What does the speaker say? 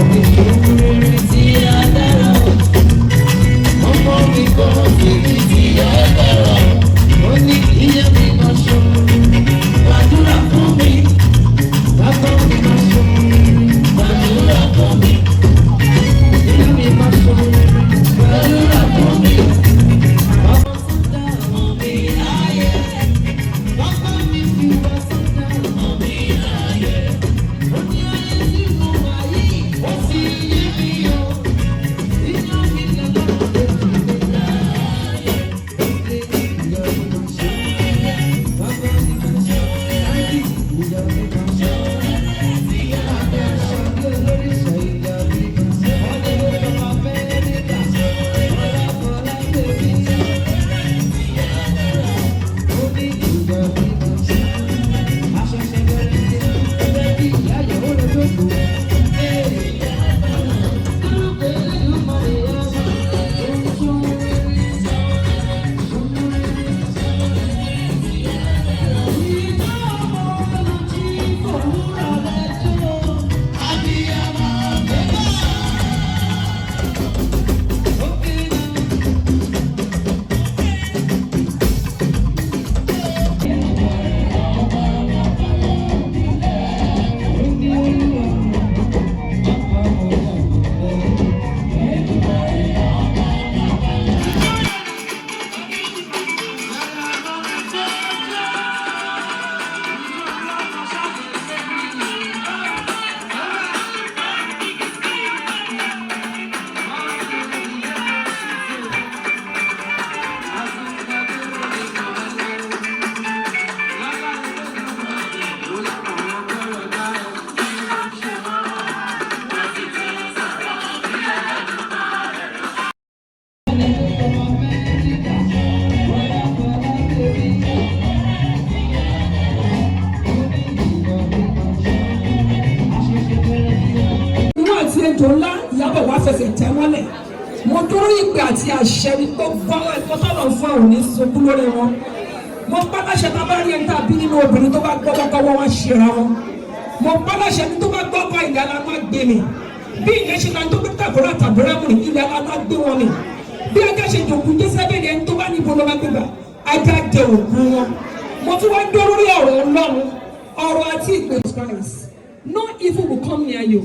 Mi ṣòun rere tí a dára. Ọmọ mi kọ́ síbi tí a dára. Ó ní ìyá mi máa ṣòun gbàdúrà fún mi. Bàbá mi máa ṣòun gbàdúrà fún mi. Ìyá mi máa ṣòun gbàdúrà fún mi. Bàbá sọ́dà mọ́ mi láyé. Bàbá mi fi wá sọ́dà mọ́ mi láyé. Ó ní ayé tí mo wà yìí, ó sì yé mi o. Ìyá mi lọ́wọ́ lè fi mi láyé. Ìyá mi máa ṣe, bàbá mi máa ṣe, ìyá mi máa ṣe. Olóríṣà ìyá mi máa ṣe. Ọdẹ ló máa fẹ́ nígbà. Bọ́lá bọ́lá bèbí. Ó ní ìyá mi máa ṣe. Aṣọṣe bẹ̀rẹ̀ ní ẹgbẹ́ bí ìyá ìyàwó rẹ̀ tó kù. Lórúkọ Elédùmarè ọba, ohun tó rere, ohun rere. Ìjọ ọmọ ọlọ́jí fòwúrọ̀ lẹ́jọ́. Abiyamọ bẹ́ẹ̀. Ókè náà. Inú àti ejò ńlá, Ìyábọ̀ wá fẹsẹ̀ tẹ́ mọ́lẹ̀. Mo dúró ìpè àti àṣẹ ní gbogbo àwọn ẹ̀kọ́ tọ́lọ̀ fún àwọn òní sunkún lórí wọn. Mo páláṣẹ, tá a bá rí ẹni tá a bí nínú obìnrin tó bá gbọ́ kọ́kọ́ wọ́n wá ṣera wọn. Mo páláṣẹ ní tó bá gbọ́ kọ́ ìyá la má gbé mi. Bí ìyẹn ṣe náà tó gbé tàbúrà tàbúrà mú ilẹ̀ la má gbé wọn mi. Bí ajá ṣe jòkú Jésébélì, ẹni tó bá níbo ló má gbé gbà, ajá jẹ òkú wọn. Mo tún wá dúró lórí ọ̀rọ̀ Ọlọ́run, ọ̀rọ̀ àti ìpè Christ. No evil will come near you.